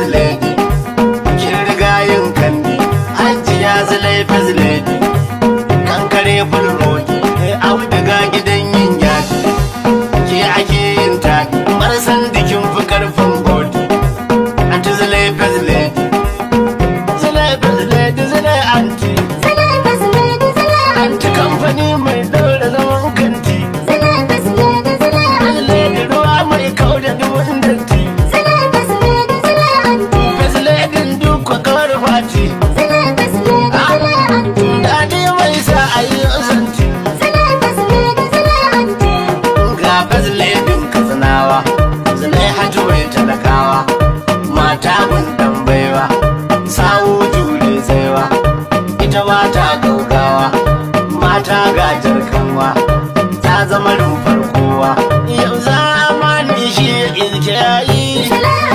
Lady, kin riga yin kandi. Hajiya Zulai First Lady, kankare bulroki, auduga gidan yin yaji, ke ake yin taɗi, marasan dikin fi karfin bodi. Anti Zulai First Lady, Zulai First Lady, Zulai anti. Zulai First Lady, Zulai Anti kamfani mai ɗora zaman kanti. Zulai First Lady, Zulai First Lady ruwa mai kau da dubun datti. Zulai First Lady, Zulai anti. First Lady duk kawar fati. Zulai First Lady, Zulai anti. Daɗi mai sa a yi usanti. Zulai First Lady, Zulai anti. Ga First Lady Katsinawa, Zulai Hatu mai talakawa, mata gun baiwa, sawu jure saiwa, ita mata gaugawa, mata gajar kanwa, ta zama rumfar kowa. Yau zamani shi iske yayi. Zulai